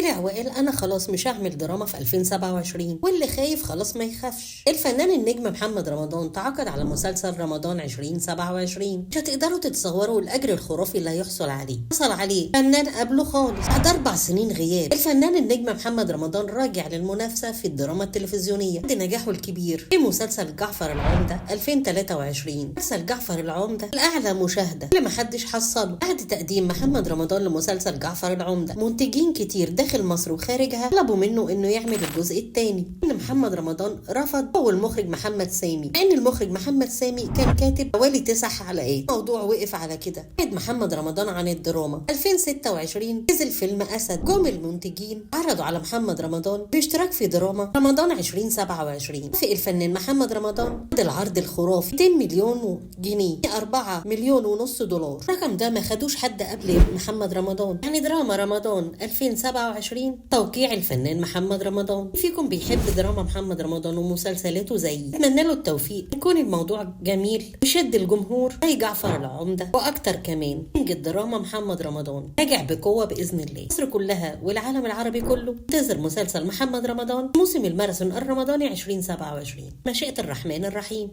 طلع وقال انا خلاص مش هعمل دراما في 2027، واللي خايف خلاص ما يخافش. الفنان النجم محمد رمضان تعاقد على مسلسل رمضان 2027، مش هتقدروا تتصوروا الاجر الخرافي اللي هيحصل عليه. حصل عليه فنان قبله خالص بعد 4 سنين غياب. الفنان النجم محمد رمضان راجع للمنافسة في الدراما التلفزيونية بعد نجاحه الكبير في مسلسل جعفر العمدة 2023. مسلسل جعفر العمدة الأعلى مشاهدة اللي محدش حصله. بعد تقديم محمد رمضان لمسلسل جعفر العمدة، منتجين كتير داخل مصر وخارجها طلبوا منه انه يعمل الجزء الثاني. ان محمد رمضان رفض، هو المخرج محمد سامي، لان المخرج محمد سامي كان كاتب حوالي 9 حلقات. الموضوع وقف على كده. بعد محمد رمضان عن الدراما 2026 نزل فيلم اسد. جم المنتجين عرضوا على محمد رمضان باشتراك في دراما رمضان 2027. وافق الفنان محمد رمضان بعد العرض الخرافي 200 مليون جنيه، 4 مليون ونص دولار. الرقم ده ما خدوش حد قبل محمد رمضان. يعني دراما رمضان 2027 توقيع الفنان محمد رمضان. فيكم بيحب دراما محمد رمضان ومسلسلاته زيي، اتمنى له التوفيق، يكون الموضوع جميل ويشد الجمهور زي جعفر العمدة واكتر كمان. king الدراما محمد رمضان راجع بقوة باذن الله. مصر كلها والعالم العربي كله انتظر مسلسل محمد رمضان موسم الماراثون الرمضاني 2027. مشيئة الرحمن الرحيم.